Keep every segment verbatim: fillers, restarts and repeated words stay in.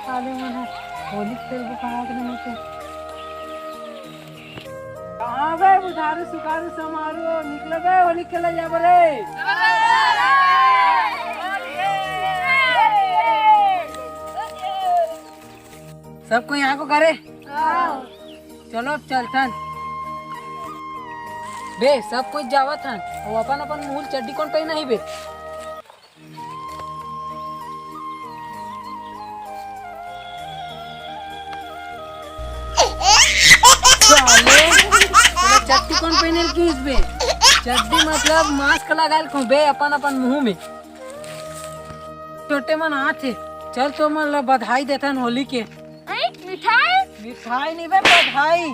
साले मन ह होली खेलबो कहा के नहीं। कहाँ बे बुधारू सुखारू समारू, निकल बे होली खेले जाबो रे। सब कोई यहाँ को करे। चलो अब चलथन। बे सब कोई जावत हन, वो अपन अपन मुहूल चड्डी कोन पहना ही बे। साले, तोला चड्डी कोन पहने ल किस बे? चड्डी मतलब मास्क लगा ल बे अपन अपन मुंह में। छोटे मन आथे, चल तो मन ला बधाई देथन होली के। हैं? मिठाई? मिठाई नहीं बे, बधाई।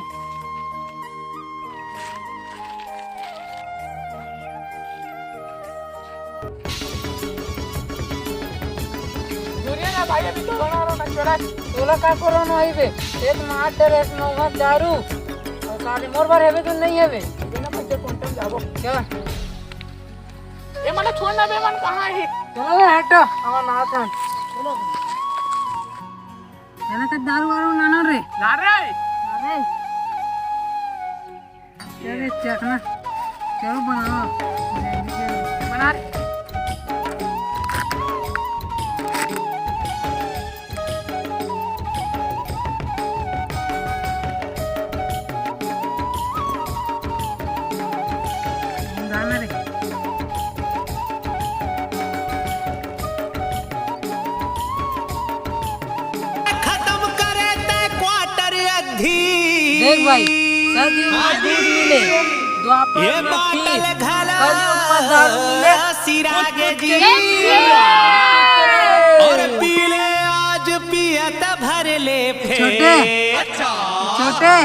दुनिया ना भाई, अभी तो बना रहा ना, चोरा। तोला का करो ना भाई बे? एक मार डरे, एक नौवा दारू। और साले मोर बार हेबे तो नहीं हेबे? बिना पैसे कौन टाइम जाबो? क्या? ये मन छोड़ ना बे, मन कहाँ है? चलो बे, हटो, हमार नाथ है। चलो। जाना तो दारू वारू ना ना रे। ना रे। अरे। अरे चखना। चलो बनाओ। बना रे। बना रे। खत्म करे ते क्वार्टर अद्धी। देख भाई, सतयुग में दूध मिले, द्वापर ये में बाटल खीर, घला कलयुग में दारू मिले, सिरागे कुछ जी। कुछ और पीले आज पियत भर ले फेर। छोटे, छोटे,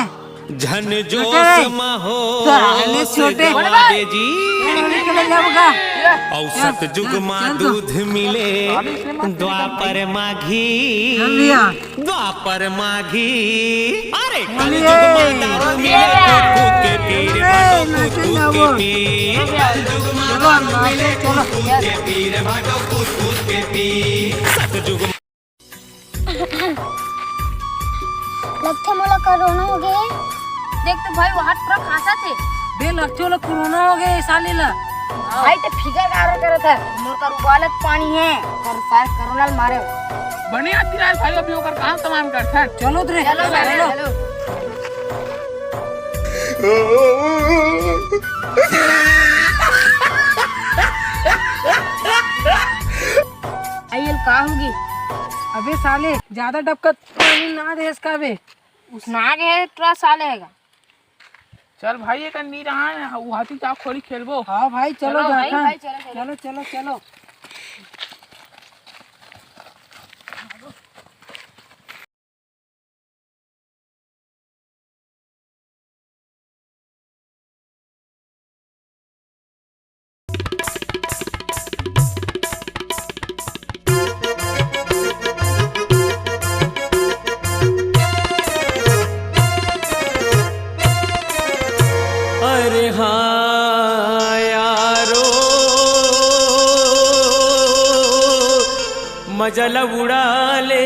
झन जोश छोटे। म हो साले छोटे। गवा दे जी। होली खेले जाबो का? औ चल, सतयुग चल, मा चल तो। दूध मिले, द्वापर मा घी। चल भैया। द्वापर मा घी। अरे होली कलयुग मा है। दारू मिले, कूद कूद के पी रे अरे, भाटो, कूद नाचे कूद के जाबो। पी। कलयुग मा चलो, दारू मिले, चलो। कूद कूद के पी रे भाटो, कूद कूद के पी। सतयुग लगथे मोला कोरोना हो गे। देख तो भाई, वहां पूरा खांसत हे। बे, लगथे ओला कोरोना हो गे, साले ला। भाई, ते फिकर काबर करत हे? मोर कर उबालत पानी हे। कर सार कोरोना ल मारे। बने आती राज भाई, अभी ओकर काम तमाम करथन। चलो त रे, चलो, चलो। चलो। आइल का होगी? अबे साले, ज्यादा डबकत पानी ना देस का बे? उसना गे हे, पूरा साले हे गा। चल भाई, एक नी रहा है, वो हाथी का खोली खेलबो। हाँ भाई, चलो चलो भाई, जाथन। भाई, चलो, चलो। चलो, चलो, चलो। अरे हाँ यारो, मजा ल उड़ा ले